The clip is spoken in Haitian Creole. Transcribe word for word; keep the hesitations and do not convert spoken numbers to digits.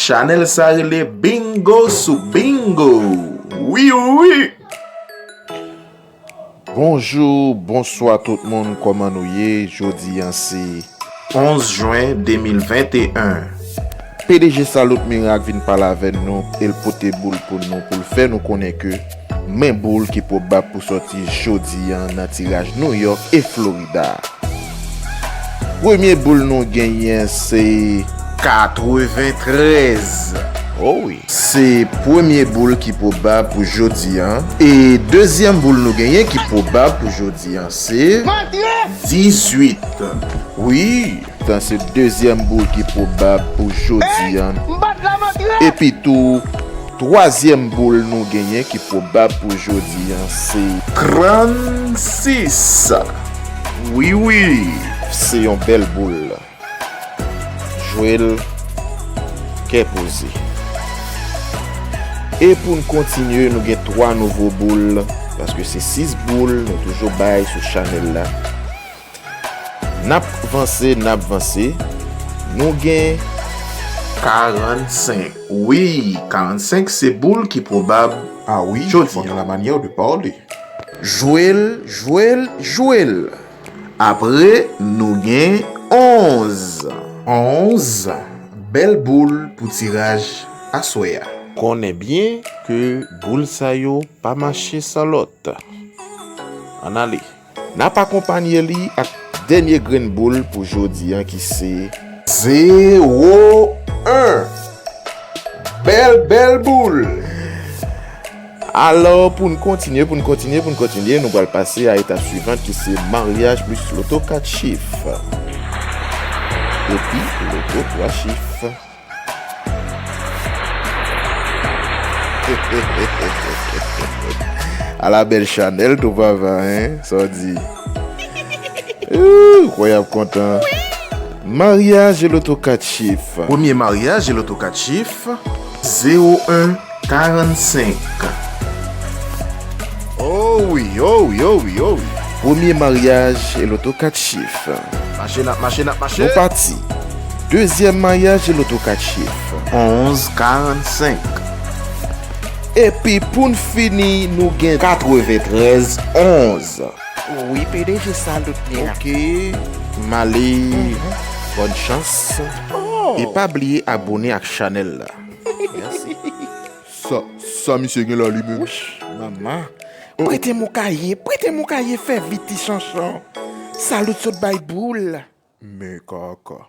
Chanèl sa rele Bingo sou Bingo. Wi, wi. Bonjou, bonswa tout moun, kòman nou ye? Jodi a se onz jen de mil venteyen. P D G Salut Miracle vin pale avè nou e l pote boul pou nou, pou l fè nou konnen ke men boul ki pwobab pou sòti jodi a nan tiraj New York e Florida. Premye boul nou genyen se katreventrèz. Oh wi. Se premye boul ki pwobab pou jodi a. E dezyèm boul nou genyen ki pwobab pou jodi a se dizwit. Wi, sa se dezyèm boul ki pwobab pou jodi a. Epi tou, twazyèm boul nou genyen ki pwobab pou jodi a se trannsis. Wi, wi. Se yon bèl boul. Jwe l kè poze. E pou n kontinye, nou gen twa nouvo boul, paske se sis boul nou toujou bay sou chanèl la. N ap vanse, n ap vanse. Nou gen karannsenk. Wi, karannsenk se boul ki pwobab. Ah oui, jodi a. La manière de parler. Jwe l, jwe l, jwe l. Apre, nou gen onz. Onz, bèl boul pou tiraj aswè a. Konnen byen ke boul sa yo pa mache san lòt. Ann ale. N ap akonpanye li ak dènye grenn boul pou jodi a ki se zewo en. Bèl, bèl boul. Alò, pou n kontinye, pou n kontinye, pou n kontinye, nou pral pase a etap swivan ki se maryaj plis loto kat chif. Epi loto twa chif. Ala bèl chanèl tou papa, hein, sa w di. Ooh, kwè y ap kontan. Maryaj e loto kat chif. Premye maryaj e loto kat chif, zewo en karannsenk. Oh wi, oh wi, oh wi, oh wi. Premye maryaj e loto kat chif. Mache n ap mache, n ap mache. Nou pati. Dezyèm maryaj e loto kat chif. Onz karannsenk. Epi pou n fini, nou gen katreventrèz onz. Wi, P D G Salut Miracle. Ok, m ale. Bòn chans. Oh. E pa bliye abone ak chanèl la. Mèsi. Sa, sa misye gen la li menm? Wouch, manman. Prete m yon kaye, prete m yon kaye, fè vit ti chanchan. Salut sot bay boul. Men kaka.